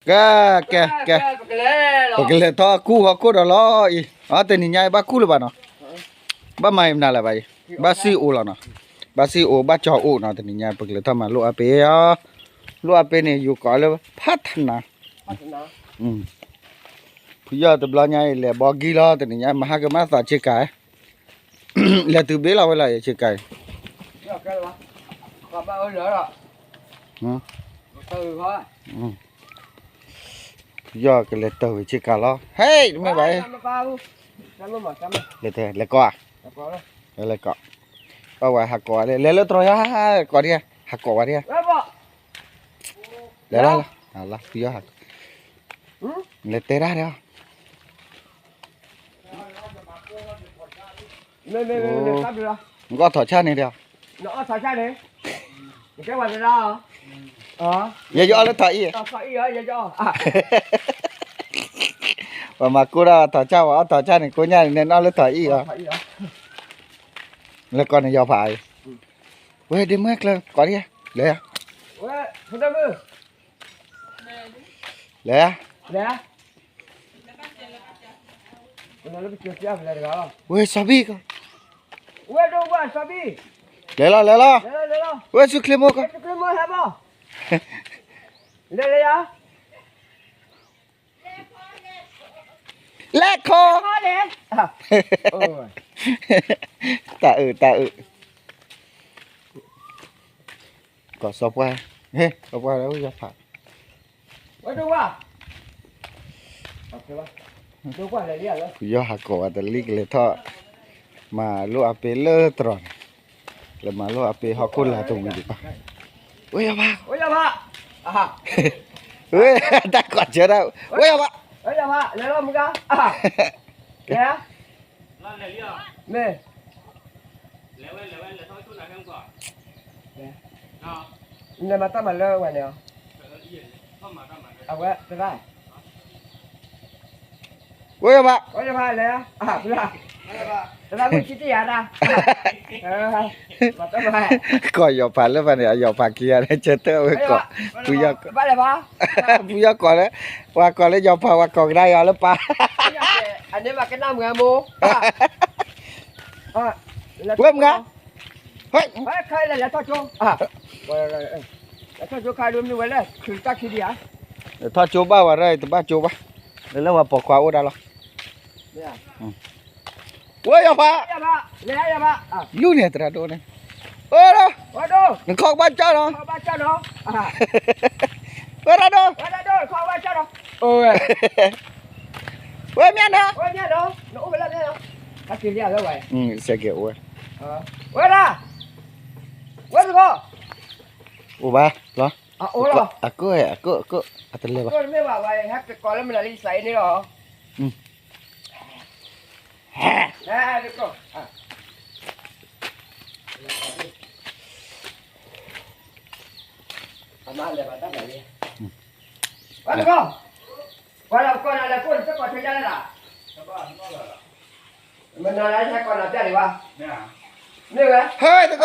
ကဲ, ကဲ, ကဲ, ပကလဲၤထီၣ်ကူၣ်ဟီၣ်ခိၣ်ဒီးလီၤအံၤ, အတနံၤညါအံၤဘၣ်ကူၣ်လၢၤဘၣ်နီၤ, ဘၣ်မၤအံၤမနုၤလၢၤဘၣ်အံၤ, ဘၣ်စံၣ်အိၣ်လီၤနီၤ, ဘၣ်စံၣ်အိၣ်ဘၣ်ကၠီအိၣ်နီၤ, တနံၤညါပကလဲၤထီၣ်မၤလိၣ်အါပ့ၤအီၤ, လိၣ်အါပ့ၤန့ၣ် ယိၤကိးလၢဖးထနၤ, ဖုယီၢ်တဘျီညါအံၤ လဲၤဘီကံလီၤ တနံၤညါ မဟါကမၣ်သးဆ့ကၤ လဲၤတုၤဘ့ၣ်လီၤဝဲလီၤ ဆ့ကၤအံၤ, ဖုယီၢ်ကလဲၤတၢၢ်ဝဲဆ့ကၤလီၤ ဟဲ, တမ့ၢ်ဘၣ်, လဲၤကိးဧါ, လဲၤကိး, ဘၣ်ဝဲဟးကိးဝဲလၢ လဲၤလၢတြီၤယါ, ကိးဒံး, ဟးကိးဝဲဒံး, လဲၤလီၤ, ဖုယီၢ်ဟး, လဲၤတဲဒၣ်ဒီး နကအီၣ်ထီၣ်ဆၣ်န့ၣ်ဒီး, ယယအီၣ်လၢထီၣ်အံၣ်, ပှၤမၤကိၢ်ဒၣ်ထီၣ်ဆၣ် ပှၤအီၣ်ထီၣ်ဆၣ်န့ၣ် ကိညၣ်န့ၣ် နအီၣ်လၢထီၣ်အံၣ်အီၤ, လဲၤကိးန့ၣ်ယီၤဖးအံၤ, ဝဲဒ့မုၢ်ကျၢၤ ကိးဒံး, လဲၤ, လဲၤ, ဝဲစီၤဘံၣ်ကီး, လဲၤလီၤ လဲၤလီၤ, ဝဲဆူချ့မိၢ်ကီး, လဲၤခီ, တၢ်အုး တၢ်အုး, ကိးစီၤပှၢ်, စီၤပှၢ်လၢယီၤဖး ဖုယီၢ်ဟးကိးဝဲတလံကလဲၤထီၣ်, မၤလိၣ်အပ့ၤလၢတြီၤန့ၣ်, လဲၤမၤလိၣ်အပ့ၤဟီၣ်ခိၣ်လၢတဝံၤဒံးဘၣ်, ဝဲယီၤဖး, ဝဲတၢ်ကိးစၢၤဒၣ်, ဝဲယီၤဖး, မ့ၢ် နမၤတၢ်မၤလၢဝဲန့ၣ်, အဝဲသရၣ်, ဝဲယီၤဖး, သရၣ်မုၣ်ဆံတယၤဒၣ်, ကိးယီၤဖးလၢဖးန့ၣ် အယီၤဖးခံဂၤန့ၣ် ဆၢထၢၣ်ဝဲကိး, ဖုယီၢ်, ဖုယီၢ်ကိးလၢ, ပှၤကိးလၢယီၤဖး ပှၤကိးကဒါယီၤလၢပၢ်, အန့ၣ်မၤကနၣ်မုၢ်အမိၢ်, ဝဲမုၢ်ဂၤ, လဲၤထီၣ်ကၠိ, လဲၤထီၣ်ကၠိခါဒ်မနုၤဝဲလဲၣ် ချုးတၢ်ခံဒံးဧါ, ထီၣ်ကၠိဘၣ်ဝဲဒၣ် တဘၣ်ကၠိဘၣ်, လၢလၢပှၤပိာ်ခွါအိၣ်ဒၣ်လီၤ, ဝဲယီၤဖး, လူန့ၣ်သရၣ်ဒိၣ်န့ၣ်, နခီကဘၣ်ကၠီနီၤ, ဝဲရၣ်ဒိၣ်, ဝဲမၠၣ်နီၤ, စဲကဲအိၣ်ဝဲ, ဝဲဒၣ်, အိၣ်ဘၣ်လီၤ, အကိၣ်, အကိၣ်, အတလဲၤဘၣ်, မနၤလၢယဟဲကိးနၤပျၢ်ဒံးဘၣ်, မ့ၢ်ဝဲ, ဟဲတကီၢ်,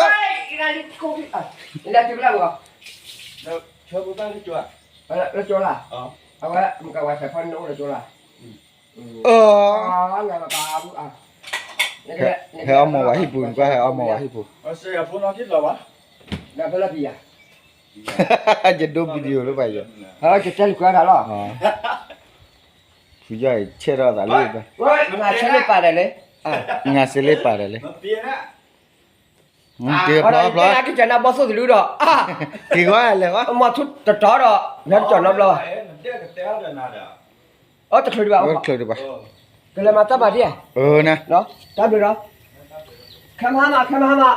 လၢကၠိလၢ, လၢကၠိလၢ, အဝဲမုၢ်ကဝၤဆဲးဖီန့ၣ်အိၣ်လၢကၠိလၢ, ဟဲအီၣ်မ့ၤဝဲဟံၣ်ပူၤ, နကွၢ်ဟဲအီၣ်မ့ၤဝဲဟံၣ်ပူၤ, ယဒိ video လၢပှၤယဲ, ယတဲလံကွၢ်တၢ်လီၤ, ဖုယီၢ်အံၤဆဲးထီၣ်သးလံ, နၤစ့လ့ပာ်ဒီးလံ, နၤစ့လ့ပာ်ဒီးလံ, က့ၤဖျီဖျီ, က့ၤကၠီနၤဘီသိၣ်သလုဒီး, က့ၤကွၢ်လဲၤကွၢ်, မၤထူတတီၤဒီး, နၤတကၠီနီတဘျီဘၣ်, အတချုးဒံးဘၣ်, တချုးဒံးဘၣ်, ကလဲၤမၤတၢ်မၤဒံးဧါ, တၢ်ဘျုးဒီး, ခဲမဟါမး ခဲမဟါမး,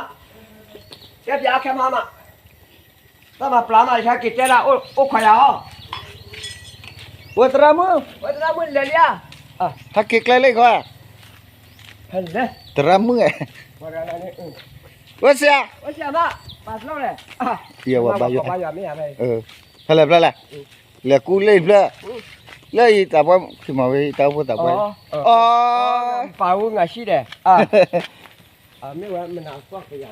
ကဲပျးခဲမဟါမး, တၢ်မၤပျၢ်မး ယဟဲက့ၤတဲဒၣ် အိၣ်ခွါယၤအီၤ, ဝဲသရၣ်မုၣ်, ဝဲသရၣ်မုၣ်လဲၤလံဧါ, ဟဲက့ၤကျဲလၢခီ, သရၣ်မုၣ်, ဝဲစ့, ဝဲစ့မး, ပာ်စၢၤလဲၣ်, ယဝဲဘါယွၤ, ဖဲလဲၣ်ဖဲလဲၣ်, လဲၤကူလၢဖျၢၣ်, လၢယတၢ်ပှဲၤ ဖံမၤဝဲတၢ်အိၣ်ဖှိၣ်သးပှဲၤ, အီ, ပာ်ဝဲငါရှိတယ်, မ့ၢ်ဝဲမနၤကွၢ်ကယၤ,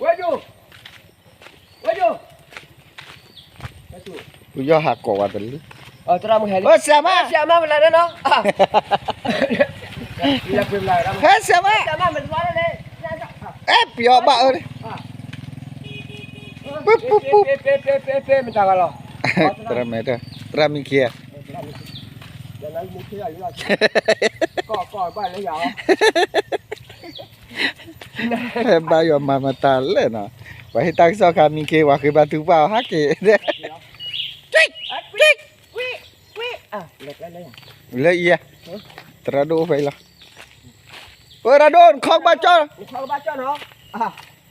ဝဲဒိၣ်, ဝဲဒိၣ်, ဖုယီၢ်ဟးကိးဝဲတလံ, ဟဲဆှၢမး, ဟဲဆှၢမး, အဲ ပယီၤဘၣ်အၢ, ပူပူပူ, သရၣ်မံခ့, ဟဲဘါယွၤမၤမတၤလဲၣ်နီၤ, ပှၤဟ့ၣ်တၢ်ကစီၣ်ခါမံခ့ ပှၤဃ့ဘါထုကဖၣ်အီၤဟးက့ၤ, လၢအံၤ, သရၣ်ဒိၣ်အိၣ်ဖဲအံၤလီၤ, သရၣ်ဒိၣ် နခီကဘၣ်ကၠီၣ်,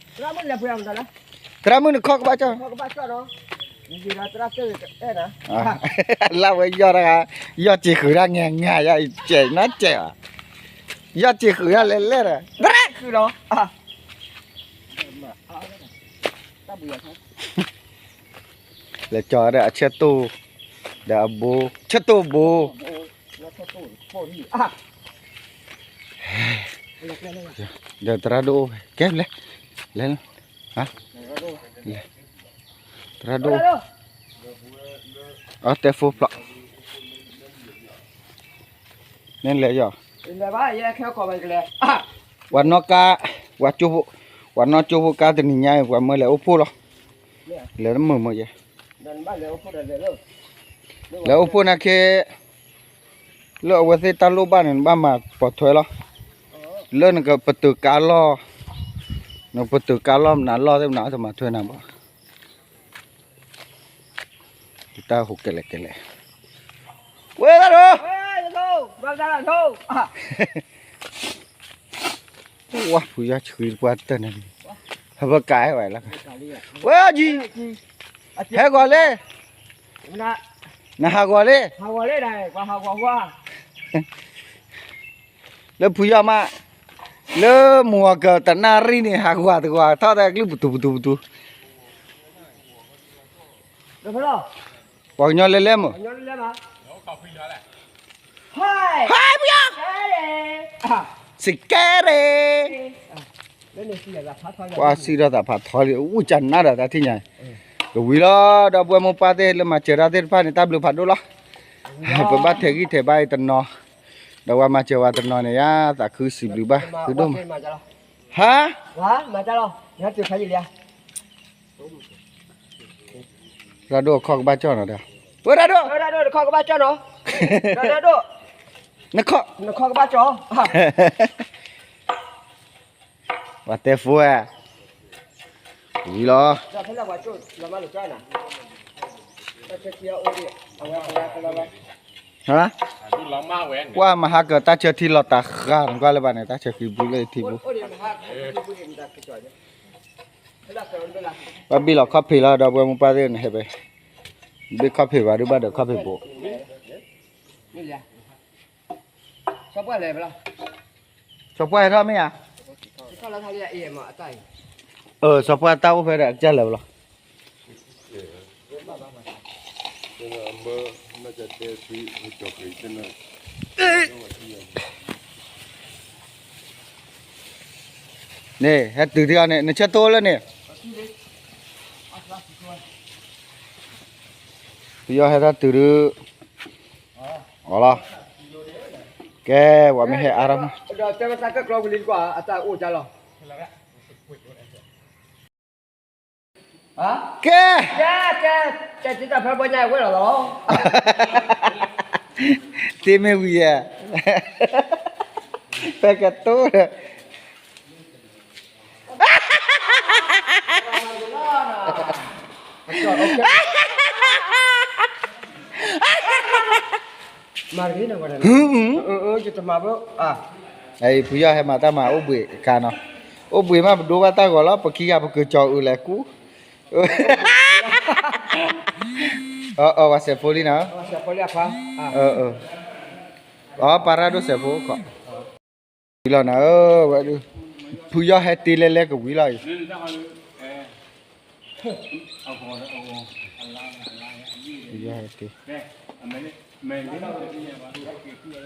သရၣ်မုၣ်နခီကဘၣ်ကၠီၣ်, လၢဝဲယီၢ်တဂၤ, ယီၢ်စ့ၤဃုာ်တၢ်ငါငါယါအံၤ စဲးနီတစဲးဘၣ်, ယီၢ်စ့ၤဃုာ်တၢ်လဲၤလဲၣ်ဒီး, သရၣ်ဃုာ်ဒီး လဲၤကၠီၤဒီးအဆၢတိၢ်, ဒီးအဘိ, ဆၢတိၢ်ဘိ, ဒီးသရၣ်ဒိၣ်အိၣ်ဖဲ, ကဲလဲၤ, လဲၤ, သရၣ်ဒိၣ်, အတဲဖိဖျိ, န့ၣ်လဲၤယီၤ, ပှၤနီၣ်ကါ, ပှၤကၠိဖိ, ပှၤနီၣ်ကၠိဖိကါတနံၤညါအံၤ ပှၤမၢလဲၤအိၣ်ဖှိၣ်လီၤ, လဲၤတမုာ်မၢယဲ, လဲၤအိၣ်ဖှိၣ်နာ်က့, လၢအဝဲသ့ၣ်တၢ်လိၣ်ဘၣ်န့ၣ် နဘၣ်မၤပိာ်ထွဲလီၤ, လၢနကပတုာ်ကါလီၢ်, နပတုာ်ကါလီၢ်မနုၤလီၢ်သ့ၣ်မနုၤတမၤထွဲနၤဘၣ်, တၢ်ဟူးကလဲာ်ကလဲာ်, ဝဲဒၣ်ဒီး ဝါဖုယီၢ်ဆှံတပှၢ်တၢၢ်န့ၣ်, ဟဲပကးဝဲလၢ, ဝဲအီၤကံ, ဟဲဂီၤလံ, နဟးဂီၤလံ, လၢဖုယီၢ်မး, လၢမုၢ်ဂီၤကၢၤတနၣ်ရံၣ်န့ၣ် ဟးဂီၤတဂီၤထီၣ်တၢ်ကလုၢ်ပတူၤပတူၤပတူၤ, ပှၤကညီလဲၤလဲၤမး, ဟါဖုယီၢ်, စံးကဲရ့ၣ် ကွၢ်စံၣ်ထီၣ်သးဖးထီလံ အိၣ်ကနၣ်ဒီးတၢ်ထံၣ်ညါ, ကဝံၤလီၤ ဒီပုၢ်ဝဲၢ်မိၢ်ပၢ်သ့ၣ်လၢမၤစၢၤတၢ်သ့ၣ်တဖၣ်န့ၣ် တၢ်ဘျုးဖးဒိၣ်လီၤ, ပဘၣ်ထဲးဂံၢ်ထဲးဘါအံၤတနီၤ, ဒီးပှၤမၤစၢၤဝဲတနီၤန့ၣ် ယသးခုစံးဘျုးဘၣ် သုဒိၣ်မး, ဟါ, သရၣ်ဒိၣ်အခီၣ်ကဘၣ်ကၠီၣ်နီၤဒီး, သရၣ်ဒိၣ်, နခီၣ်, ပှၤတဲဖိဧါ, ဝံၤလီၤ, ဟါ, ကွၢ်မဟါကတၢ်ဆၢထံလီၤတၢ်ဃာ်နကွၢ်လၢၤဘၣ်န့ၣ် တၢ်ဆၢဃံဘုလၢထံဘိ, ဘၣ်ဘ့ၣ်လီၤခီၣ်ဖံးလီၤ ဒီပုၢ်ဝဲၢ်မိၢ်ပၢ်သ့ၣ်န့ၣ် ဟဲပဲ, ဘ့ၣ်ခီၣ်ဖံးဘၣ်ဒုးဘၣ်ဒီးခီၣ်ဖံးဘိ, စီၤပှၢ်ဟဲထီၣ်မ့ၢ်ဧါ, စီၤပှၢ်တၢ်အိၣ်ဖဲဒီးအကစၢ်လၢာ်လီၤ, န့ၣ် ဟဲတုၤထံအီၤန့ၣ် နဆၢတိၢ်လၢန့ၣ်, ပယီၤဟဲထီၣ်တုၤဒုး, အီလီၤ, ကဲ, ပှၤမ့ၢ်ဟဲအါထီၣ်မး, ကဲ, တ့မ့ၢ်ဝံၤယဲ, ဖဲကတိၢ်ဒီး ဖုယီၢ်ဟဲမၤတၢ်မၤအိၣ်ဘှံးအခါနီၤ, အိၣ်ဘှံးမးပဒိဘၣ်တၢ်ဂီၤလီၤ ပခံဂၤပကၢၤကၠီၤအုးလဲၤကူ, အဝဲစဲးဖိလံနီၤ, အပၢ်ရၣ်ဒိၣ်စဲးဖိ, ဝံၤလီၤနၤဧၢ, ဝဲဒုး, ဖုယီၢ်ဟဲတ့လဲၤလဲၤကဝံၤလီၤအံၤ, ဖုယီၢ်ဟဲတ့, ဖုယီၢ်ကၠီၤအိၣ်လံနၤ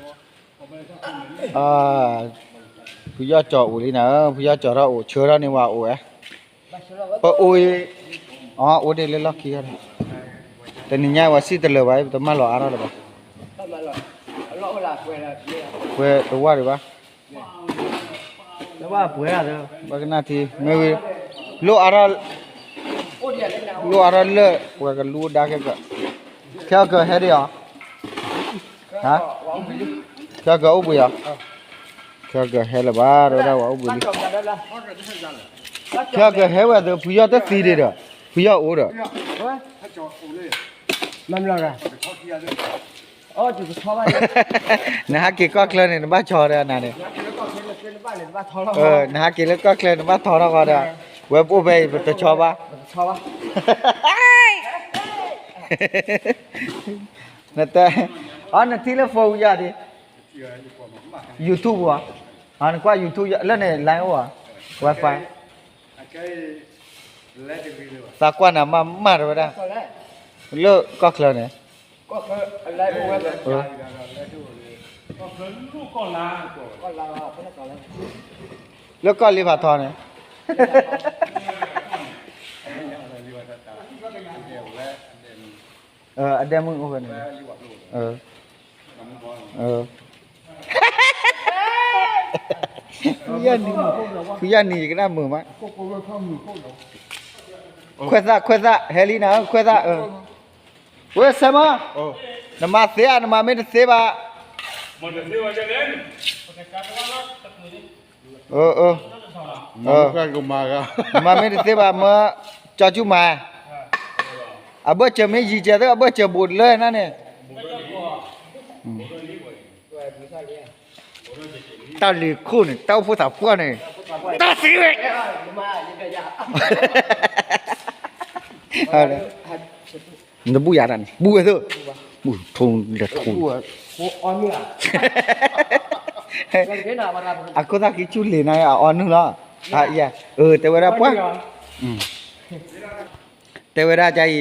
ဧၢ, ဖုယီၢ်ကၠီၤထီၣ်အိၣ်ဆၢထီၣ်န့ၢ်ဝဲအိၣ်ဝဲ, ပအိၣ်အံၤ, အိၣ်ဒ့ၣ်လၢလီၢ်ခံဂၤဒီး, တနံၤညါဝဲစံၣ်တလၢာ်ဘၣ် ပတမၢလီၤအါထီၣ်လၢၤဘၣ်. ပှဲၤတဝၢ်ဒံးဘၣ်. ဘၣ်ကနၣ်ထံ မ့ၢ်ဝံၤ လိၣ်အါထီၣ် လိၣ်အါထီၣ်လၢာ် ပှၤကလူဒါခဲကၢၤ ခဲကၢၤဟဲဒံးအီၤ ခဲကၢၤအိၣ်ဘှံးအီၤ ခဲကၢၤဟဲလၢၤဘၣ် တဲဝဲဒၣ်ဝဲအိၣ်ဘှံးလံ ခဲကၢၤဟဲဝဲသ့ၣ် ဖုယီၢ်တသံဒံးဒီး ဖုယီၢ်အိၣ်ဒီး နဟးက့ၤကီၢ်ချၢန့ၣ် နဘၣ်ဆီဒီးနၤန့ၣ် နဟးက့ၤလၢကီၢ်ချၢန့ၣ်ဘၣ်ဆီဒီးနၤန့ၣ် ဝဲပအိၣ်ဖဲအံၤ ပတဆီဘၣ် နတဲ အီ နထံၣ်လၢ phone ယၤဒံး YouTube ဘၣ် နကွၢ် YouTube လၢန့ၣ် line အိၣ်ဧါ Wi-Fi သးကွၢ်နၤမးမးတဲဝဲဒၣ် လၢကီၢ်ချၢန့ၣ် လၢကီၢ်လ့ဖးထီန့ၣ် အဒဲမုၣ်အိၣ်ဖဲန့ၣ် ဖုယီၢ်နံၤ ဖုယီၢ်နံၤ ယကနၣ်မုာ်မး ခွဲးသၣ် ခွဲးသၣ် ဟဲလံနၤ ခွဲးသၣ် ဝဲစဲမး နမၤသ့ဧါ နမၤမ့ၢ်တသ့ဘၣ် နမၤမ့ၢ်တသ့ဘၣ် မၢကၠီကၠူၣ်မၤ အဘၢၣ်စၢၤမ့ၢ်ယံၤကဲသ့ အဘၢၣ်စၢၤဘူးလၢနၤန့ၣ် တၢ်လ့ၤခိၣ်န့ၣ် တၢ်အိၣ်ဖှိၣ်သးပှၢ်န့ၣ် တၢ်သံဝဲ နဘူၣ်ယၤတၢ်န့ၣ် ဘူၣ်ဝဲသ့ၣ် ဘူၣ်ထိလဲၤထိ အခိၣ်သၣ်ခံဆူၣ်လ့ၤနၤ အအီနုၢ်လီၤ တဲဝဲဒၣ်ပှၢ် တဲဝဲဒၣ်ကါအံၤ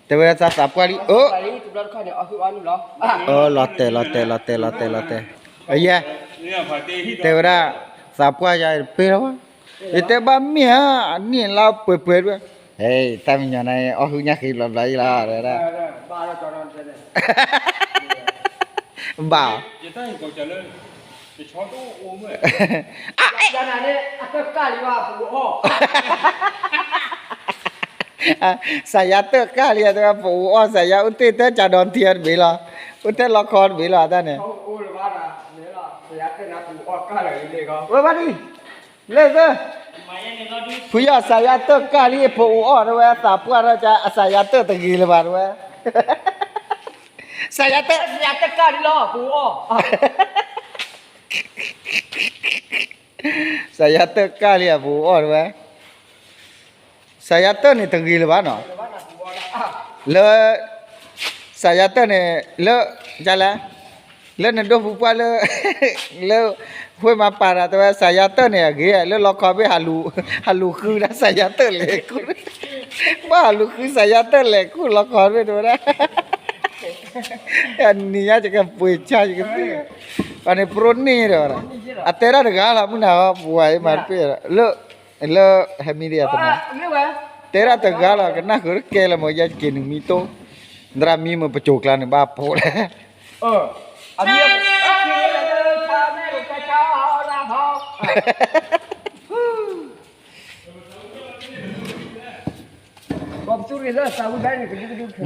တဲဝဲဒၣ်သးသးပှၢ်လံ အၢ လီၤတဲာ်လီၤတဲာ်လီၤတဲာ်လီၤတဲာ်လီၤတဲာ် အယဲ တဲဝဲဒၣ် သးပှၢ်ယၤတပ့ၢ်လီၤဝဲ ယတဲဘၣ်မ့ၢ်ဧါ အနံၣ်လါပှဲၤပှဲၤဒွဲၣ် ဟဲ တၢ်မံညီၤနၤ အီၣ်ဟုၣ်ညၣ်ဃ့လီၤဘျီအံၤလီၤ တဲဝဲဒၣ် ဘၣ် စၤယါတၢၣ်ကၢ်လံ တဲဝဲ ပအိၣ်အီၣ် စၤယါအိၣ်တ့ၢ်တၢ်ကၠးဒီးထံတဘ့ၣ်လီၤ အိၣ်တ့ၢ်လီခီတဘ့ၣ်လီၤ တၢ်န့ၣ် ဝဲဘၣ်ဒံး လၢသၢ ဖုယီၢ်စၤယါတၢၣ်ကၢ်လံ ပအိၣ်အီၣ်တဲဝဲ သးပှၢ်ထီၣ်ကါ အစၤယါတၢၣ်တဂ့ၤလၢၤဘၣ်တဲဝဲ စၤယါတၢၣ် စၤယါတၢၣ်ကၢ်လံ ပအိၣ်အီၣ် စၤယါတၢၣ်ကၢ်လံ ပအိၣ်အီၣ်တဲဝဲ စၤယါတၢၣ်န့ၣ်တဂ့ၤလၢၤဘၣ်နီၤ လၢ စၤယါတၢၣ်န့ၣ် လၢ ကလဲၣ် လၢနဒိၣ်ဖုပှၢ်လၢ လၢ ဃ့မၤပာ်ဒီးတဲဝဲ စၤယါတၢၣ်န့ၣ်အဂ့ၤ လၢလီခီဘ့ၣ် ဟးလူၤဃုဒၣ်စၤယါတၢၣ်လဲၤကူၣ် ဘၣ်ဟးလူၤဃုစၤယါတၢၣ်လဲၤကူၣ်လီခီဘ့ၣ်တဲဝဲဒၣ် နံၤညါယကပှ့ၤဆါယကသ့ ပှၤန့ၣ် ပရိန့ၢ်ဒီး အတဲဒၣ်တဂၤလီၤ မုၢ်နၤဟီ ပဝဲမၤတပ့ၢ် လၢ လၢ ဟဲမံဒ်ယၤတနီၤ တဲဒၣ်တဂၤလီၤ ကနၣ်ဃုာ်တကဲလၢမ့ၢ်ယဲၢ်က့ၤနုာ်မံတိၢ် သရၣ်မံမ့ၢ်ပစိၤကျါန့ၣ်ဘၣ်ဖိးလဲၣ်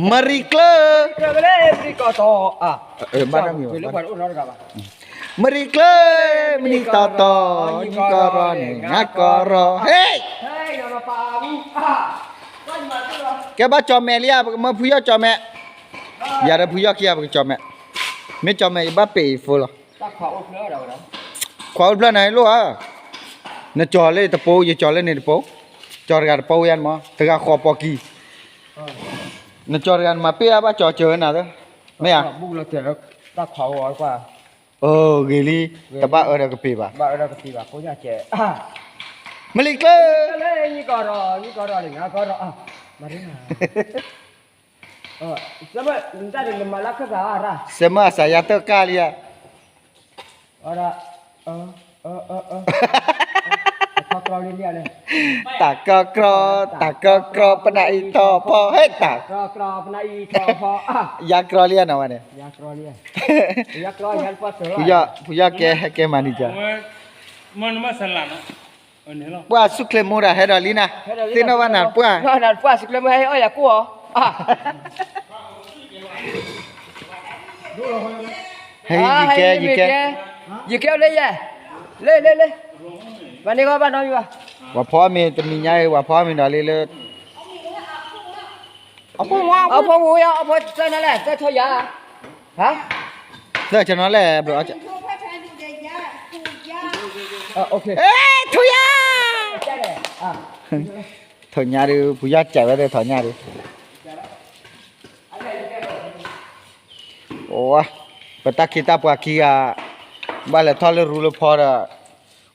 မရံၤကျၢၤ မရံၤကျၢၤ မနံၤတီတီ နံၤကီၢ်ရီ ဟ့ၣ် ကဲဘၣ်ကၠီၤမဲာ်လံဧါ ပကမၢဖုယီၢ်ကၠီၤမဲာ် ယၤဒီးဖုယီၢ်ခံဂၤ ပကကၠီၤမဲာ် မ့ၢ်ကၠီၤမဲာ် ယဘၣ်ပ့ၤအံၤ phone လီၤ ခွးအိၣ်တဖျၢၣ်န့ၣ်လိၣ်ဧါ နကၠီၤလၢတပူၤ ယကၠီၤလၢန့ၣ်တပူၤ ကၠီၤတဂၤတပူၤယါန့ၣ်မး တဂၤဃီၤပိာ်ကံ နကၠီၤတဂၤနမၤပ့ၢ်အါဘၣ်ကၠီၤစၢၤနၤသၢ မ့ၢ်ဧါ အၢ ဂ့ၤလံ တဘၣ်အၢဒီးကပ့ၤဘၣ် မလံၤကျၢၤ စဲမၢ်အစၤယါတၢၣ်ကၢ်လံဧါ တၢ်ကီကြီ, တၢ်ကီကြီ, ပနၢ်အံၤထီၣ်ဖီ, ဟဲတၢ်, ယါကြီလံနီၤဝဲန့ၣ်, ဖုယီၢ်ကဲ ဟဲကဲမၤန့ၢ်က, ပှၢ်ဆူၣ်ချ့မိၢ်ဒၣ်ဟဲဒီးလံနၤ, သ့ၣ်နီၣ်ဘၣ်နၤပှၢ်, ဟဲယံၤကဲ ယံၤကဲ, ယံၤကဲလၢယဲ, လၢလၢလၢ, ဘၣ်န့ၣ်ဂီၢ်ဘၣ်နီတမံၤဘၣ်, ဝၤဖီမ့ၤတနံၤညါအံၤ ဝၤဖီမ့ၤဒီးလံလၢ အဖိမုၣ်ယါ အဖိသၢနၤလဲၣ် သၢထီၣ်ယါ, သၢကနီၤလဲၣ်, ထိၣ်ညါ, ထိၣ်ညါဒုး ဖုယီၢ်စဲးဝဲသ့ၣ်ထိၣ်ညါဒုး, အိ, ပတၢ်ခ့တၢ်ပှၤခံဂၤ, ဘၣ်လဲၤထီၣ်လၢရူလၢဖီဒီး,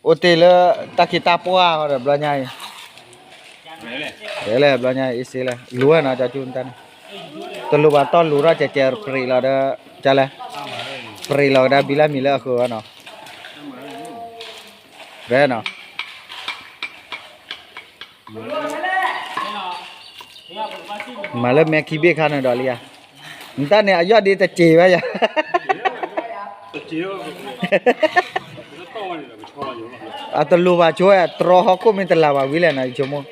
အိၣ်တ့ၢ်လၢတၢ်ခ့တၢ်ပှၤဃီဒီးဘျီညါအံၤ, လဲၤဘျီညါအံၤ အ့ၣ်စ့လဲၣ် လူၤဝဲနီၤ ကၠီကၠူတၢ်န့ၣ်, တလိၣ်ဘၣ်တီၢ်လူၤထီၣ်ကဲကဲပြံးလီၤဒီး, ကလဲၣ်, ပြံးလီၤကဒါဘံလၢမံၤလၢအဃၢၤဝဲနီၤ, ရဲနီၤ မၤလၢမဲာ်ခံဘ့ၣ်ခါန့ၣ်ဒီးလံဧါ, နတၢ်န့ၣ်အယီၢ်ဒ့တစ့ၤဝဲယၤ, အတလိၣ်ဘၣ်ဆိဝဲ တြီဟီၣ်ခိၣ်မ့ၢ်တလၤဘၣ်ဝံၤလဲၣ်နီၤ ယဆိကမိၣ်,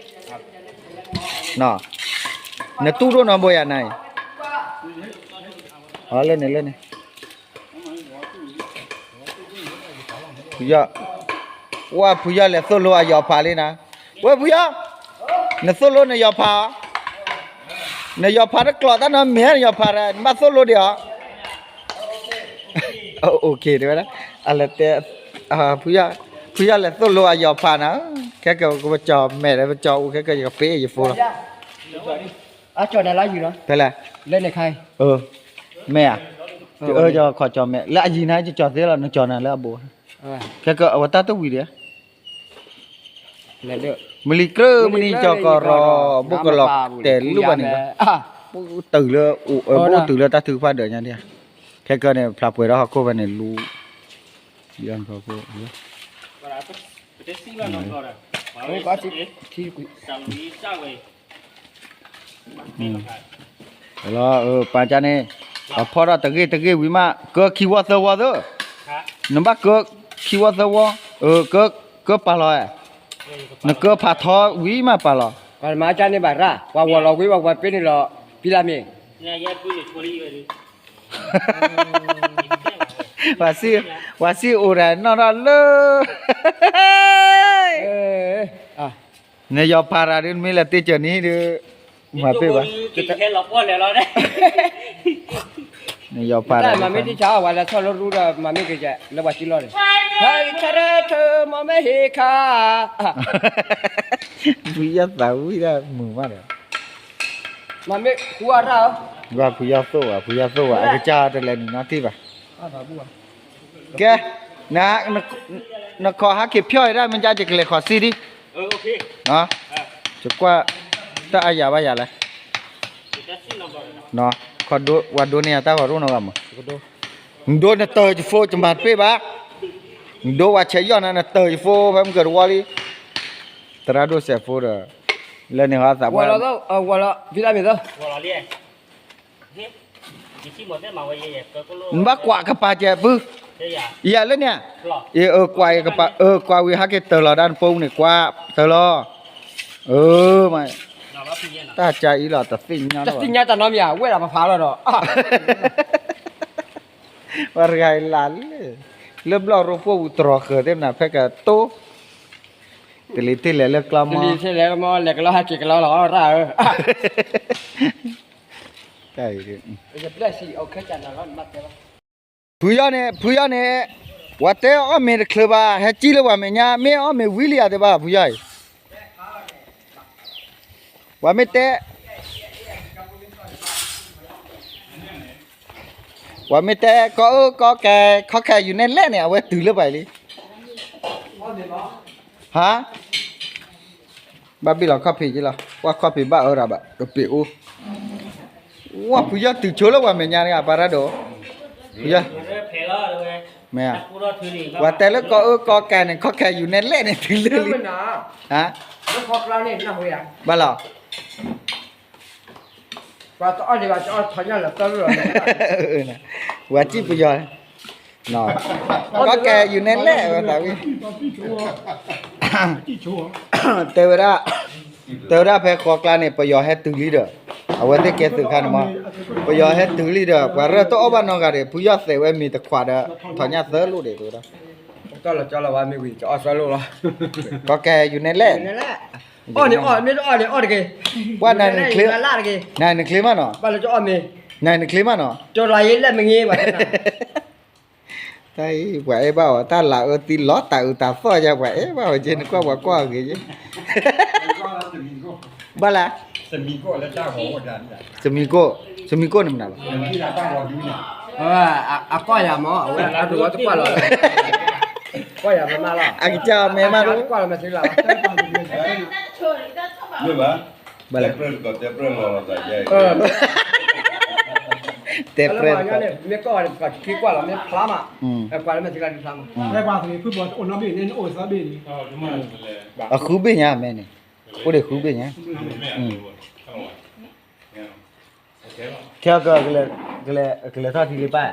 နတူၢ်ဒိၣ်နီၤဘိယၤနၤအံၤ, လၢန့ၣ်လၢန့ၣ် ဖုယီၢ်, ဝဲဖုယီၢ်လဲၤသိၣ်လိအယီၤဖးလံနၤ, ဝဲဖုယီၢ်, နသိၣ်လိနယီၤဖး, နယီၤဖးတကျိးတၢ်နီတမံၤ နယီၤဖးဒီး နဘၣ်သိၣ်လိဒံးအီၤ, အိၣ်ခ့တဲဝဲဒၣ်, အလဲၤတဲ, ဖုယီၢ်, ဖုယီၢ်လဲၤသိၣ်လိအယီၤဖးနၤ, ခဲကပကၠီၤမဲာ်ဒီးပကၠီၤအူ ခဲကယကပ့ၢ်ယဖိလီၤ, ဖဲလဲၣ်, မ့ၢ်ဧါ, ယခီၣ်ကၠီၤမဲာ် လၢအယံၤနၤ ယကၠီၤသ့လီၤ နကၠီၤနၤလၢအဘိ, ခဲကအဝဲတၢ်တဝံၤဒီး မလံၤကြၢးမနံၤကၠီၤကီၢ်ရီၤ ဘိၣ်ကလီၤတဲာ်လူၢ်ဘၣ်န့ၣ်, ဘိၣ်တုၤလၢတၢ်ထုကဖၣ်ဒၢးညါဒံး, ခဲကန့ၣ် ဖျါပှဲၤထီၣ်ဟီၣ်ခိၣ်ဖဲန့ၣ်လူၤ, လီၤ, ပၢ်ကန့ၣ်, အဖီထီၣ်တဂ့ၢ်တဂ့ၢ်ဝံၤမး ကၢခံဝီသၢဝီသၢ, နဘၣ်ကၢခံဝီသၢဝီ, ကၢပာ်လီၤ, နကၢဖးထီဝံၤမးပာ်လီၤ, မၤကန့ၣ်ဘၣ်ရၣ် ပှၤဝီၤလီၤဝံၤပှၤပှၤပ့န့ၣ်လီၤ ဖံလၢမ့ၢ် ပှၤစံးအိၣ်ဒီးနီၢ်ထီၣ်လၢ နယီၤဖးရၤဒုး နမ့ၢ်လဲၤတ့ၢ်စၢၤနံၤဒုး မၤပ့ၢ်ဘၣ်, နယီၤဖးရၤဒုး မၤမ့ၢ်တံၢ်ဆါ ပှၤလဲၤထီၣ်လၢရူဒီး မၤမ့ၢ်က့ၤကဲ လၢပှၤစုလီၢ်န့ၣ် ဟဲကဆါရၢထၢမၤမ့ၢ်ဟ့ၣ်ခါ ဖုယီၢ်သးဝံၣ်ဒၣ်မုာ်မးဒီး မၤမ့ၢ်ဃူအရၣ်ဧၢ, ဘၣ်ဖုယီၢ်သိၣ်ဘၣ် ဖုယီၢ်သိၣ်ဘၣ် အကစၢ်တလဲၤနုာ်နီတံၢ်ဘၣ်, ကဲ, န, နခီဟးက့ၤဖျီၣ်အံၤဒၣ်မ့ၢ်ကၠါယကလဲၤခီၣ်စံဒံး, ယကွၢ်တၢ်အါယၤဘၣ်ယၤလဲၣ်, ဝၤဒိန့ၢ်ယၤတၢ်ဂီၤရူၣ်နီတဂၤမး, နဒိနတၢၤယဖိ ယမၤတပ့ၢ်ဘၣ်, နဒိဝၤဆဲးယီၢ်နၤ နတၢၤယဖိ ဖဲမုၢ်ကတဝီလံ, သရၣ်ဒိၣ်စဲးဖိဒီး လၢန့ၣ်ဟီသးပှၢ် နဘၣ်ကွၢ်ကပၤကဲပုၢ်, ယၤလၢန့ၣ်, ကွၢ်ဝံၤဟးက့ၤတၢၤလီၤဒၣ် နပိာ်မုၣ်န့ၣ် ကွၢ်တၢၤလီၤ, တၢ်ကၢအံၤလီၤ တသ့ၣ်ညါလီၤ, တသ့ၣ်ညါတၢ်နီတမံၤဧါ ဝဲဒၣ်ပဖးလီၤဒီး ပှၤတဂၤအံၤလၢ်လၢ်, လၢဘျီၣ်ရိဖှိၣ်ပူၤတြီၤဃၢၤသ့ၣ်မနၤ ဖဲကတိၤ, တလံၤတလဲၤလၢကျီမီ, တလံၤတလဲၤလၢမီ လဲၤကလီဟဲက့ၤကလီလီၤ ရၣ်ဧၢ, တၢ်အံၤ ဖုယီၢ်န့ၣ် ဖုယီၢ်န့ၣ်, ပှၤတဲအီၣ်မ့ၤတချုးဘၣ် ဟဲကံၣ်လၢပှၤမဲာ်ညါ မ့ၢ်အီၣ်မ့ၤဝံၤလံဧါတဲဘၣ် ဖုယီၢ်အံၤ, ပှၤမ့ၢ်တဲ ပှၤမ့ၢ်တဲ ကီအၢကီခဲ ခီခဲယူၤနဲၣ်လဲၣ်န့ၣ် အဝဲတုၤလၢပှၤအံၤလံ, ဟါ, ဘၣ်ဘ့ၣ်လီၤခီၣ်ဖံးက့လီၤ ကွၢ်ခီၣ်ဖံးဘၣ်အၢရၤဘၣ် ကပ့ၤအိၣ်, ဝဲဖုယီၢ်တုၤဆိလၢပှၤမဲာ်ညါတဂၤ ပှၤရၣ်ဒိၣ်, ဖုယီၢ်, မ့ၢ်ဧါ, ပှၤတဲလၢကီၢ်အၢကီၢ်ကဲန့ၣ် ကီၢ်ခဲယူၤနဲလဲၣ်န့ၣ် တုၤလၢလံ, ဟါ, ဘၣ်လီၤ, ပှၤစံၣ်ပယီၤ, တဲဝဲဒၣ်, တဲဝဲဒၣ်ဖဲဃီကျါန့ၣ် ပယီၤဟဲတုၤလံဒီး, အဝဲသ့ၣ်ကဲသုးခါန့ၣ်မး, ပယီၤဟဲတုၤလံဒီး ပှၤရၢၢ်တအီၣ်ဘၣ်နီတဂၤဒီး ဖုယီၢ်သဲးဝဲမ့ၤတခွးဒီး ထီၣ်ညၣ်သၢလိၣ်ဒံးတဲဝဲဒၣ်, ကီၢ်ခဲယူၤနဲလဲၣ်, အီၣ်န့ၣ်အီၣ်, မ့ၢ်တအီၣ်န့ၣ်အီၣ်တဂ့ၤ, ပှၤနၤနချ့, နၤနချ့မးနီၤ, နၤနချ့မးနီၤ, တၢ်အံၤပှၤအဲၣ်ဘၣ်အီၤ တၢ်လၤအၢသံလီၤတၢ်အုးတၢ်သီၣ်ယါ ပှၤအဲၣ်ဘၣ်အီၤက့ နကွၢ်ပှၤကွၢ်အဂ့ၤက့, ဘၣ်လဲၣ်, သမံကိၣ်, သမံကိၣ်န့ၣ်မနုၤလဲၣ်, အကီၢ်ယၤမး အဝဲအဒိးဝဲတကွၢ်လီၤ, ကွၢ်ယၤမးလီၤ, အကစၢ်အမဲမး, ကွၢ်လီၤမဲာ်သံလီၤ ဘၣ်လဲၣ်, တဲပြဲၢ်တကီၢ်, မ့ၢ်ကီၢ်ဝဲန့ၣ် ပှၤခံကွၢ်လီၤ မ့ၢ်ဖျါမး, ကွၢ်လီၤမဲာ်သံလီၤန့ၣ်ဖျါမး, အဃုဘ့ၣ်ညါမဲာ်န့ၣ်, အိၣ်ဒံးဃုဘ့ၣ်ညါ, ခဲက, ကလဲၤထီၣ်ထံလံပၢ်,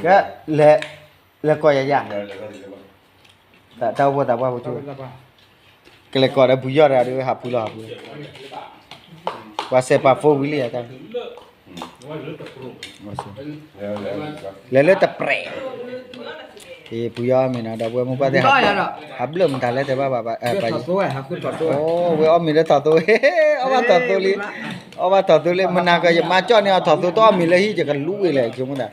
ကဲ, လဲၤကိးယၤယၤ, တၢ်အိၣ်ဖှိၣ်သးပှၢ်ဖိ, ကလဲၤကိးဒီးဖုယီၢ်တဂၤဒီး ဟးဖုလီၤဟးဖုလီၤ, ပှၤစဲးပာ်ဖိဝံၤလံယၤတၢ်, လဲၤလၢတပြဲး, ဖုယီၢ်အီၣ်မ့ၤနီၤ ဒီပုၢ်ဝဲၢ်မိၢ်ပၢ်သ့ၣ်, ဟးဘျၢၣ်မတၤလဲၣ်တဲဘၣ်ဘၣ်, အိၣ်ဝဲအီၣ်မ့ၤလၢထီၣ်သိ, အီၣ်ဘၣ်ထီၣ်သိလံ, အီၣ်ဘၣ်ထီၣ်သိလံ မနၤကယမါကၠီၣ်န့ၢ်အီၤထီၣ်သိတအီၣ်မ့ၤလၢဟံၣ် ယကလူဝ့ၤလဲၣ်ဆိကမိၣ်တၢ်,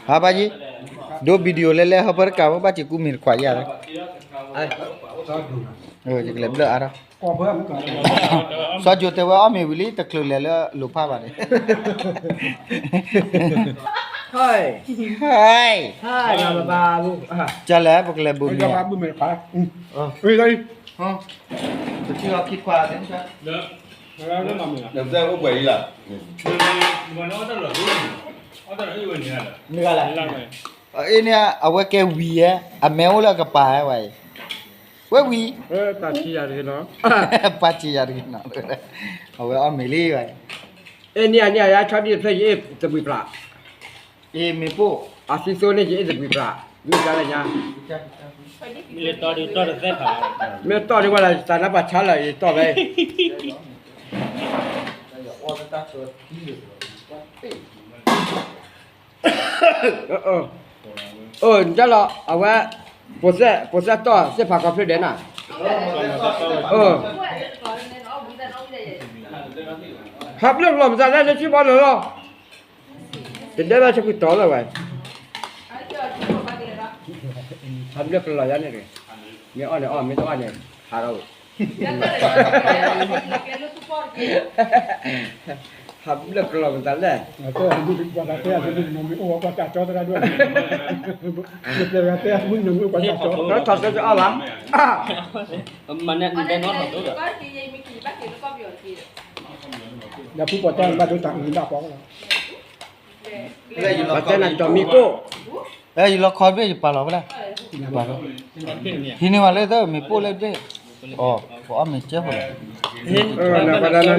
ဟးဘၣ်ယံၤ, ဒိ video လဲၤလဲၤဟီၣ်ပၢတကးမ့ၢ်ဘၣ်စံးကူမ့ၤတခွးယၤလၢ, ယကလဲၤဘျၢၣ်အါထီၣ်, စီၤကိၤတဲဝဲအီၣ်မ့ၤဝံၤလံ တချုးလဲၤလၢလိၤဖးဘၣ်န့ၣ်, ကလဲၤပကလဲၤဘုးမ့ၤ, ပထံၣ်အီၤခံခွါ, မ့ၢ်ဂ့ၤလဲၣ်, အ့န့ၣ် အဝဲကဲဝံၤဧါ, အမဲအိၣ်လၢအကပၤဧါဝဲအံၤ, ဝဲဝံၤ, ပာ်စံယၤတဂ့ၤနီၤ, အဝဲအီၣ်မ့ၤလံဝဲ, အ့န့ၣ်န့ၣ် ယဆီဒံၣ်တဖျၢၣ် ယအ့ၣ်သဘှံးပျၢ်, အ့မ့ၢ်ပိၢ်, အသံသိန့ၣ် ယအ့ၣ်သဘှံးပျၢ်, မ့ၢ်ကါလၢညါ, မ့ၢ်တီၢ်ဒံးဝဲလၢ သးနါပှၤဆါလၢာ် ယတီၢ်ဖဲအံၤ အၢ နတၢ်လီၤ အဝဲ ပိာ်စဲတီၢ် သ့ၣ်ဖးကီဖျၢၣ်ဒဲးနၤ, ဟးဘျၢၣ်ကလီၤမသးလဲၣ် လၢထံဘီလၢာ်လီၤ, တဒဲဘၣ်ဆၢကွံာ်တီၤလၢဝဲ, ဟးဘျၢၣ်ကလီၤယါန့ၣ်တဂ့ၤ, မ့ၢ်အီၣ်န့ၣ်အီၣ် မ့ၢ်တအီၣ်န့ၣ် ဟးထီၣ်ဝဲ ဟးဘျၢၣ်ကလီၤမသးလဲၣ်, ပှၤတဲမုၣ်ကနီၤမ့ၢ်အိၣ်ဝဲကွၢ်တၢ်ကၠီသရၣ်ဒိၣ်, ပှၤတဲမုၣ်ကနီၤမ့ၢ်အိၣ်ကွၢ်တၢ်ကၠီ, ထီၣ်စၢကအီၣ်ဘၣ်, မၤနဲၣ်တဲနီၣ်ထီၣ်သိဒီး, ဒီးဖုပှၤတဲဘၣ်ဒိတၢ်အုၣ်ဘၣ်ပှၤလီၤ, ပှၤတဲနၤကၠီမံၤကိၣ်, ယလီခီတဘ့ၣ် ယပာ်လီၤဖဲလဲၣ်, ဟံးန့ၢ်ဝဲလၢသၢမ့ၢ်ပိၢ်လၢတဘ့ၣ်, အီၣ်မ့ၢ်ကဲဖိလီၤ, ပှၤတၢ်နၤန့ၣ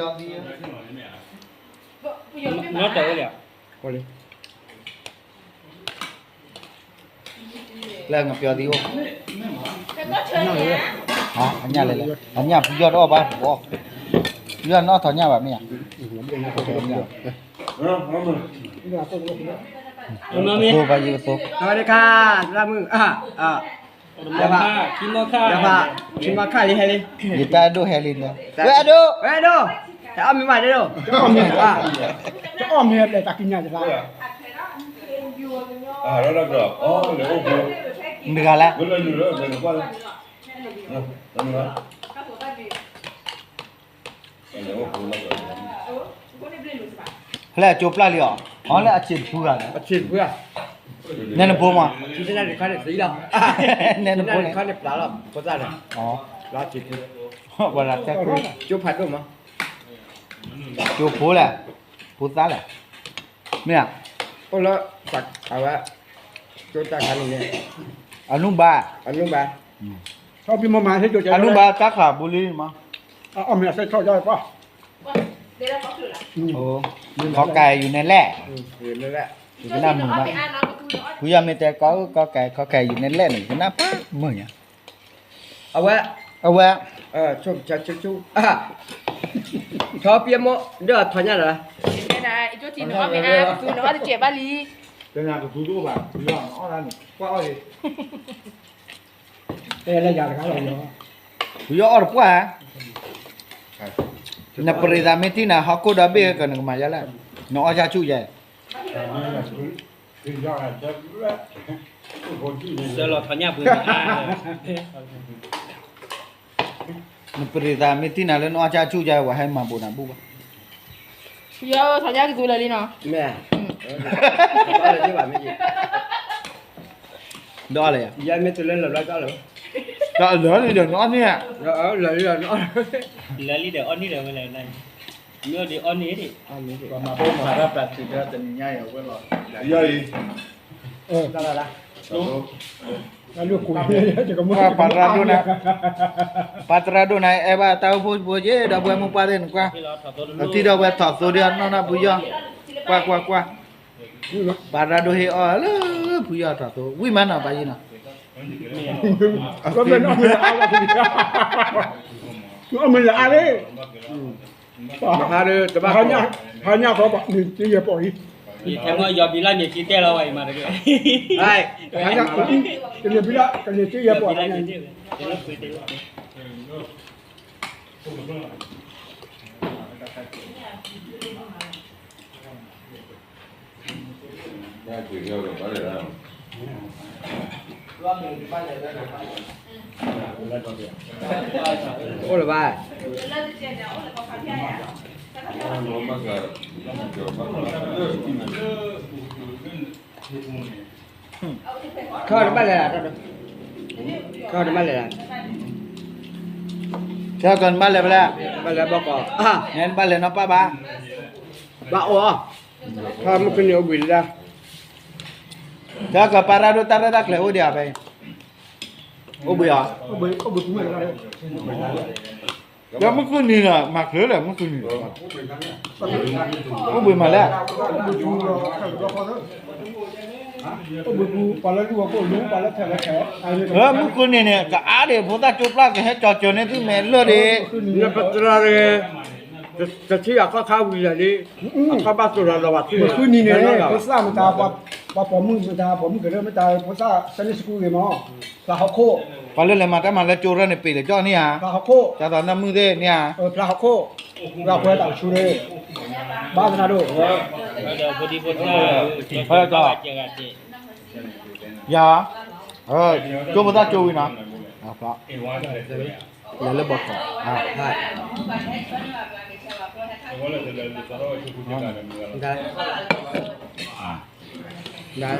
်, နီၢ်တၢ်ဝဲလၢ လၢငပျီသံအိၣ်, အညၣ်လဲၣ်လဲၣ် အညၣ်ဖုယီၢ်တအီၣ်ဘၣ်ပီၤ, ဖုယီၢ်နီၢ်ထီၣ်ညၣ်ဘၣ်မ့ၢ်ဧါ, ကသိဘၣ်ယကသိ, စဝၤဒခါ, သရၣ်မုၣ်, ယဖး, ယဖး, ခံမီခါလံဟဲလံ, ယတၢ်အဒိၣ်ဟဲလံန့ၣ်, ဝဲအဒိၣ်, ဝဲအဒိၣ်, တအီၣ်မ့ၤဘၣ်ဒဲဒိၣ်, တအီၣ်မ့ၤဘၣ်တၢ်ကညးယသး မတၤဂၤလဲၣ်, ဖဲလဲၣ်အကၠိပျၢ်လံအီၤ, အီၤလၢအဆံးတဖုဂၤန့ၣ်, နဲနဖိမး, နဲနဖိန့ၣ်, ပှၤတဲ, ကၠိဖးဒိၣ်မး ကၠိဖိလဲၣ်, ဖိသၣ်လဲၣ်, မ့ၢ်ဧါ, အိၣ်လၢ အဝဲ ကၠိတၢ်ခါန့ၣ်န့ၣ်, အနူဘၣ်, အနူဘၣ်, အနူဘၣ်တၢ်ခးဘူးလံမး, အီၣ်မ့ၤအစဲးထီၣ်ကၠီပှၢ်, ခီကဲယူၤနဲလဲၣ်, ဖုယီၢ်မ့ၢ်တဲကီၢ်အၢကီၢ်ကဲ ခီကဲယူၤနဲလဲၣ်န့ၣ် ကနၣ်ဖးမုာ်ညါ, အဝဲ, အဝဲ, ထီပယမိၢ် ဒီးထီညါလီၤ, ကသူနအီၣ်တစဲးဘၣ်လံ, ကသူတအိၣ်ဘၣ်, ဖုယီၢ်နအီၣ်ဒၣ်န့ၣ် ကွၢ်အီၣ်လံ, ဖုယီၢ်အီၣ်တပှၢ်ဧါ, နပရံသးမ့ၢ်ထံၣ်နၤ ဟီၣ်ခိၣ်ဒီဘ့ၣ်ကနကမၤယါလဲၣ်, နအီၣ်ဆၣ်ဆူၣ်ယဲ နပရံသးမ့ၢ်ထံၣ်နၤလၢနအီၣ်ဆၣ်ဆူၣ်ယဲ ပှၤဟဲမၤဘိးနၤဘူၣ်ဘၣ်, ယထီညါကသူလၢာ်လံနီၤ, ဒီးလဲၣ်, လၢာ်လံဒီးနအီၣ်န့ၢ်, လၢာ်လံဒီးအီၣ်န့ၢ်ဒီးဝဲလဲၣ်, မ့ၢ်ဒီးအီၣ်န့ၢ်ဒံး, ပမၤဘိးမၤတၢ်ပျၢ်စံးဒၢတနံၤညါအံၤအဝဲလီၤ, ယအံၤ ပှၤရၤဒိၣ်နၤ, ပှၤသရၣ်ဒိၣ်နၤ အဲၣ်ဘၣ်တၢ်အိၣ်ဖှိၣ်ဖိယ့ၣ် ဒီပုၢ်ဝဲၢ်မိၢ်ပှၢ်သ့ၣ်နကွၢ်, အထံၣ်ဒီပုၢ်ဝဲၢ်ထီၣ်သိဒီးနီၢ်နီၢ်ဖုယီၢ်, ကွၢ်ကွၢ်ကွၢ်, ပှၤရၤဒိၣ်ဟ့ၣ်အီၣ်လၢဖုယီၢ်ထီၣ်သိ ဝံၣ်မးနီၤ ပှၤယံၤနီၤ, အမ့ၢ်လၢအါလံ, ဟါညါခီပှၤန့ၣ်တယဲၢ်ပီၢ်အံၤ, ယထဲမ့ၢ်ယီၤဘံလၢန့ၣ်က့တဲလီၤဝဲအံၤမးတက့ၢ်, ကန့ၣ်ဘံလၢ ကန့ၣ်တယဲၢ်ပီၢ်န့ၣ် အိၣ်လၢၤဘၣ်, ခီတဘၣ်လဲၤ, ခီတဘၣ်လဲၤ, ခီကနဘၣ်လဲၤဖဲလဲၣ်, ဘၣ်လဲၤဘီကီး, နဘၣ်လဲၤနီၢ်ပၢ်ဘၣ်, ဘၣ်အိၣ်, ခီမုၢ်ကနံၤအိၣ်ဘှံးလၢ်, ခီကပၢ်ရၣ်ဒိၣ်တၢ်ရဲၣ်တၢ်ကျဲၤအိၣ်ဒံးဧါဖဲအံၤ, အိၣ်ဘှံးဧါ, ဒီးမုၢ်ကနံၤန့ၣ် မၤချ့လဲၣ် မုၢ်ကနံၤန့ၣ်, အိၣ်ဘှံးမးလဲၣ်, မုၢ်ကနံၤန့ၣ် ကအါဒံး ဖိသၣ်ကၠိပျၢ်ကဟဲကၠီၤစၢၤန့ၢ်သုမဲာ်လၢာ်ဒံး, ပတြၢၤတဂ့ၤ, တထံၣ်အခီၣ်ခါဝံၤလၢာ်လံ, အခီၣ်ဘၣ်သိၣ်လီၤလီၤဘၣ်သု, မုၢ်ကနံၤန့ၣ် ဖိသၣ်မတၤ, ပှၤပိာ်မုၣ်မတၤ ပိာ်မုၣ်ကရၢမတၤ ဖိသၣ် Sunday school ဂ့ၤမး, ဖျါဟီၣ်ခိၣ်, ပှၤလၢလဲၤမၤတၢ်မၤလၢကၠိရၢၢ်န့ၣ် ပ့ၤလၢကၠီၣ်န့ၣ်ဧါ, ဖျါဟီၣ်ခိၣ်, ကၢ်သိးနၢ်မုၢ်သ့ၣ်န့ၣ်ဧါ, ဖျါဟီၣ်ခိၣ်, ရၢ်ပှဲၤတၢ်ကဆူၣ်န့ၣ်, ဘၣ်သနာ်ဒိၣ်, ယၤ, ကၠိဖိသၣ်ကၠိဝံၤနီၤ, လဲၤလၢဘီကီ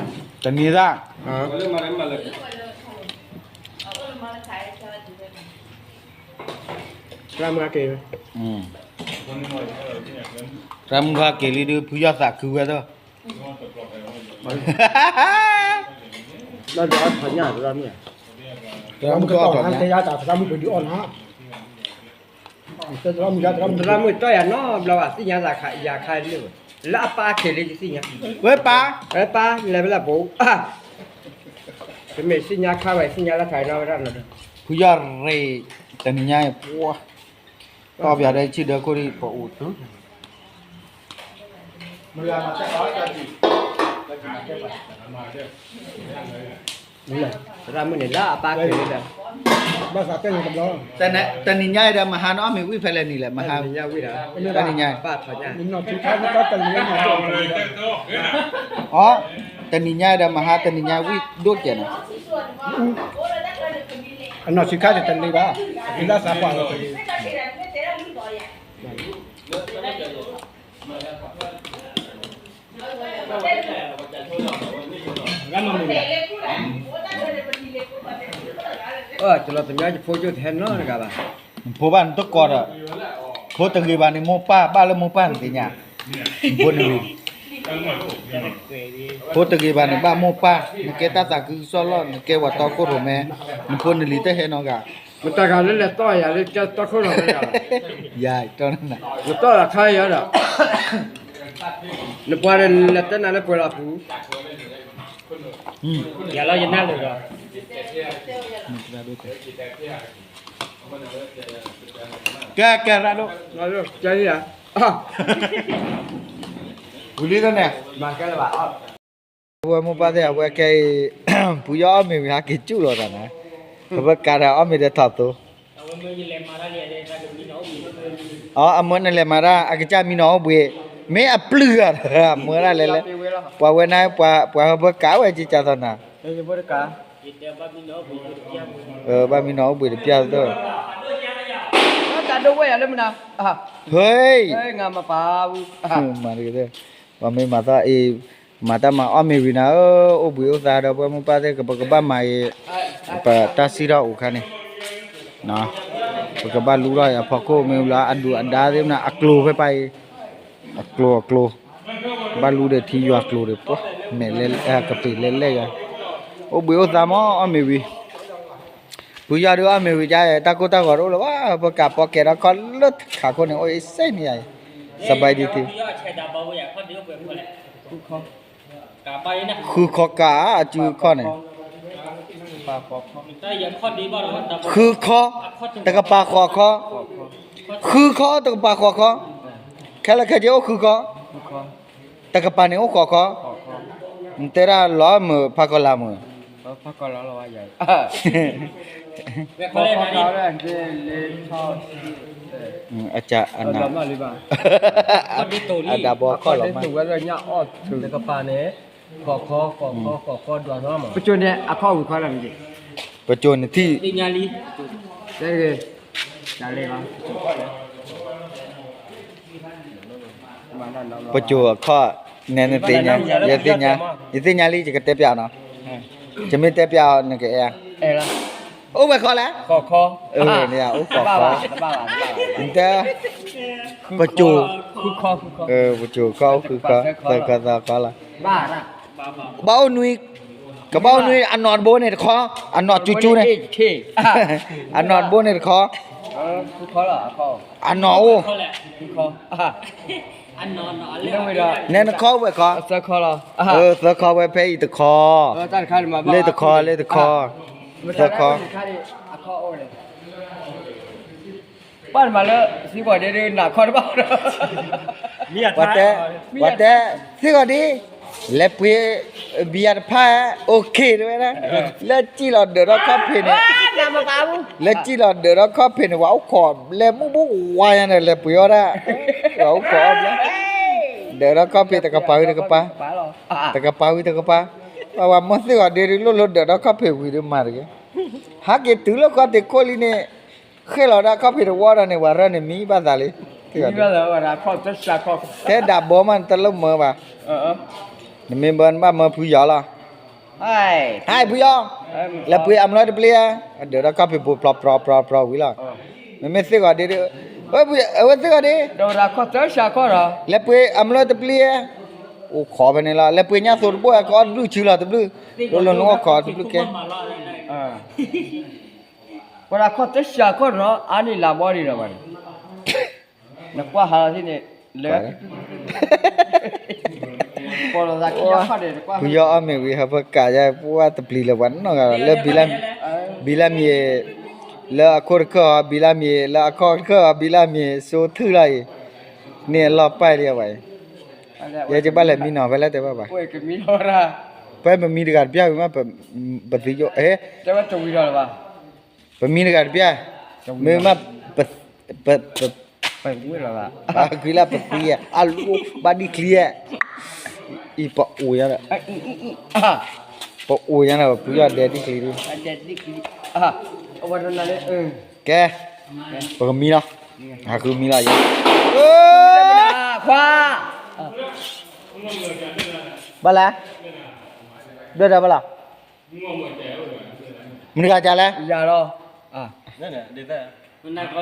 း, တနံၤသၣ်, သရၣ်မုၣ်ဟဲက့ၤလံ, သရၣ်မုၣ်ဟဲက့ၤလံဒီး ဖုယီၢ်သးခုဝဲသၢ, ဘၣ်ဒီးအီၣ်ထီၣ်ညၣ်သရၣ်မုၣ်, သရၣ်မုၣ်ကီၢ်ထီၣ်ညၣ်, သရၣ်မုၣ်ပဒုးအီၣ်နၤ, သရၣ်မုၣ်တီၢ်ယၤနီတဘျီဘၣ် သ့ၣ်ညါသးခး ယၤခါန့ၣ်, လၢအပၢ်ခဲလၢယသ့ၣ်ညါ, ဝဲပၢ်, ဝဲပၢ် လဲၤဖဲလဲၣ်ပိ, တမ့ၢ်သ့ၣ်ညါခါဘၣ် သ့ၣ်ညါလၢခါနီတဝဲဒၣ်နီၤ, ဖုယီၢ်ရ့ၣ်, တနံၤညါအံၤပှၤ, တီၢ်ပၠးဒီးဆံၣ်ဒၢခိၣ်ဒီးပအိၣ်သု သရၣ်မုၣ်န့ၣ်လၢအပၢ်ခဲလၢာ်, ဘၣ်သးတဲန့ၣ်တဘျီ, တနံၤညါအံၤဒီး မဟါနအီၣ်မ့ၤဝံၣ်ဖဲလဲၣ်နံၤလဲၣ် မဟါ, တနံၤညါ, အီ, တနံၤညါအံၤဒီး မဟါတနံၤညါဝံၣ်ဒိၣ်ကဲးနီၤ, အနီၢ်ဆံးခါတတလ့ၤဘၣ်, အဖံလၢသးပှၢ်လီၤတလ့ၤ တလီၤတမံၤယဖိကၠိတဟဲနီတဂၤဘၣ်, ဖိဘၣ်နတကိးဒီး, ဖိတဂ့ၤဘၣ်န့ၣ်မိၢ်ပၢ် ဘၣ်လၢမိၢ်ပၢ်နသ့ၣ်ညါ, ဖိနဂ့ၤ, ဖိတဂ့ၤဘၣ်န့ၣ်ဘၣ်မိၢ်ပၢ်, နကဲတၢ်သးခုကစီၣ်လီၤ နကဲပှၤတီခိၣ်ရိၣ်မဲ, နဖိနလံၤတဟဲနီတဂၤ, မတၤဂၤလၢလဲၤတီၢ်ယၤလၢတီခိၣ်ရိၣ်မဲ, ယၤတီၢ်နၤ, နတီၢ်လီၤခါယၤဒီး, နပှၤဒီးနလဲၤတဲနၤလၢပှဲၤလီၤပူၤ, ယၤလီၤယနၢ်လၢာ်ဒီး ကဲ ကဲ ရၣ်ဒိၣ်, ဝံၤလံတန့ၣ်, အဝဲမိၢ်ပၢ်သ့ၣ် အဝဲခဲအံၤ ဖုယီၢ်အီၣ်မ့ၤဝံၤ ဟးက့ၤစူၣ်လီၤတၢ်နၤ, ပကးတၢ်အီၣ်မ့ၤဒီးထီၣ်သိ, အမၢနလဲၤမၤတၢ် အကစၢ်မံနီၤအိၣ်ဘှံး, မ့ၢ်အပျုၢ်ဂၤ အမၢဒၣ်လဲၣ်လဲၣ်, ပှၤဝဲန့ၣ် ပှၤဟၢဖၢကးဝဲကကၢ်သီနၤ ဘၣ်မံနီၤအိၣ်ဘှံးတပျၢ်သၢ, ဟဲ, မၤတက့ၢ်, ပှၤမ့ၢ်မၤသီအံၤ, မၤတၢ်မၤအီၣ်မ့ၤဝံၤနၤဧၢ, အိၣ်ဘှံးအိၣ်သါဒီးပှၤမိၢ်ပၢ်သ့ၣ် ပကဘၣ်မၤအံၤ, ပတၢ်စံၣ်ထီၣ်အိၣ်ခါန့ၣ်, ပကဘၣ်လူထီၣ်အံၤအဖီခိၣ်မ့ၢ်လၢအဒုၣ်အဒါသ့ၣ်မနၤ အကျိၤဖဲပၢ်အံၤ, အကျိၤအကျိၤ, ဘၣ်လူဒီးထံယွၤကျိၤဒီးပှၤ, မဲာ်လဲၢ်ကပ့ၤလဲၢ်လဲၢ်ယၤ, အိၣ်ဘှံးအိၣ်သါမးအီၣ်မ့ၤဝံၤ, ဖုယီၢ်ဒုးအီၣ်မ့ၤဝံၤဒ်အံၤ တၢ်ကိၢ်တၢ်ဂီၤတအိၣ်လၢၤဘၣ်, ပကးပီကဲထီၣ်ခီလၢတခးခိၣ်န့ၣ် အိၣ်အံၤစဲန့ၣ်ယၤအံၤ, စဘဲဒံထံ ဃုခီကး အစုခီန့ၣ်, ဃုခီ, တကပၤဃိးခီ, ဃုခီတကပၤဃိးခီ, ခဲလၢာ်ခဲဆ့အိၣ်ဃုခီ, တကပၤန့ၣ်အိၣ်ဃိးခီ, နတဲဒၣ်လီၤမုၢ်ဖးကီၢ်လၢ်မုၢ် အကန အဒၣ်ဘီခီၣ်လီၤမး, ပစိၤန့ၣ်ထံၣ်, ပစိၤအခီၣ်, နသ့ၣ်ညါ, ယသ့ၣ်ညါလံ ယကတဲပျးနီၤ, ယမ့ၢ်တဲပျးအီၤ နကအဲၣ်, အိၣ်ဝဲခီလဲၣ်, အိၣ်ဃိးခီ, ပစိၤ, ပစိၤခီအိၣ်ဃုခီ, သၢခီသၢခီလီၤ, ဘၣ်အိၣ်နွံ, ကဘၣ်အိၣ်နွံ အနီၢ်တဘိန့ၣ်တခီ, အနီၢ်ကၠူကၠူန့ၣ်, အနီၢ်တဘိန့ၣ်တခီ, အနီၢ်အိၣ်, နဲနခီအိၣ်ဝဲခီ, သၢခီဝဲဖဲအံၤတခီ, လၢတခီ လၢတခီ, သၢခီ ပှၤတမၤလၢ သံကွၢ်ဒ့ဒ့နၤခီတဘၣ်ဒီး, ပှၤတဲ, ပှၤတဲ, သံကွၢ်ဒ့, လဲၤပှ့ၤဘံယၤတဖၣ် OK တဝဲဒၣ်, လၢစံၣ်လီၤဒၢးထီၣ်ခီၣ်ဖံးန့ၣ်, လၢစံၣ်လီၤဒၢးထီၣ်ခီၣ်ဖံးန့ၣ် ပှၤအိၣ်ခိးလဲၤမုၢ်ဘူဝါညါဒီး လဲၤပှ့ၤအီၣ်ဒၣ်, ပှၤအိၣ်ခိးအီၣ်ဘျီ, ဒၢးထီၣ်ခီၣ်ဖံးတကပၤဝံၤတကပၤ, တကပၤဝံၤတကပၤ, ပှၤမ့ၢ်သံကွၢ်ဒ့ဒ့လိၣ်လိၣ်ဒၢးထီၣ်ခီၣ်ဖံးဝံၤဒီးမၤတဂ့ၤ, ဟးက့ၤတုၤလၢခီၣ်ထံးခိၣ်လံန့ၣ် ဃ့ၢ်လီၤဒၣ်ခီၣ်ဖံးတဝီဒီးန့ၣ် ပှၤရၢန့ၣ်မံဘၣ်သးလံ, တဲဒၣ်ဘီမးနတလိၣ်မၢဘၣ်, နမ့ၢ်ဘၢနဘၣ်မၢဖုယီၤလီၤ, ဟဲဖုယီၤ, လဲၤပှ့ၤအမျီတပျ့ၤဧါ, ဒၢးထီၣ်ခီၣ်ဖံးပိာ်ပြီပြီပြီပြီဝံၤလီၤ, မ့မ့ၢ်သ့ၣ်ဂီၤဒ့ဒ့, အဝဲသ့ၣ်ဂီၤဒ့, လဲၤပှ့ၤအမျီတပျ့ၤဧါ, အိၣ်ခိးဖဲန့ၣ်လီၤ, လဲၤပှ့ၤညၣ်သိးတဘိၣ်ဧါ ကအီၣ်တဘျုးဆူလီၤတဘျုး, လိၤလိၤနအိၣ်ခိးတဘျုးကဲ ပှၤတၢ်ခီၣ်သၢဆံခီၣ်ဒီး အါန့ၢ်လၢဘီဒံးဒီးဘၣ်န့ၣ်, နကွၢ်ဟးလီၤသ့ၣ်န့ၣ်, လၢ, ပီလီၤသးခံခီၣ်န့ၣ် နကွၢ်, ဖုယီၤအီၣ်မ့ၤဝံၤ ဟၢဖၢကးယါ ပှၤတပျံၤလၢပှၤနီၢ်ဂၤလီၤ လၢ, ဘံလၢမ့ၤ, လၢအခိၣ်တခၢၣ်အီၤ ဘံလၢမ့ၤ လၢအခီၣ်တခၢၣ်အီၤ ဘံလၢမ့ၤ စိထူၣ်လီၤအံၤ, န့ၢ်အလီၢ်ပာ်လံအဝဲအံၤ, ယဲယဘၣ်လဲၤမံနီၤဖဲလဲၣ်တဲဘၣ်ဘၣ်, ပမံတဂၤတပျၢ်ဝံၤမး, ပသုယိၣ်, ပမံတဂၤတပျၢ်, မ့ၢ်မး, ပ, ပကွံလၢပသံ, အလိၣ်ဘၣ်ဒံချံ, အံၤပအိၣ်ညါဒီး, ပအိၣ်ညါဒီး ပယီၤဒဲဒံချံဒံ, ကဲ, ပကမံလီၤ, ဟးဃုမံလီၤယဲ, ခွါ, ဘၣ်လဲၣ်, ဒိၣ်ဒၣ်ဘၣ်လီၤ, မနုၤဂၤကလဲၣ်, ယၤလီၤ,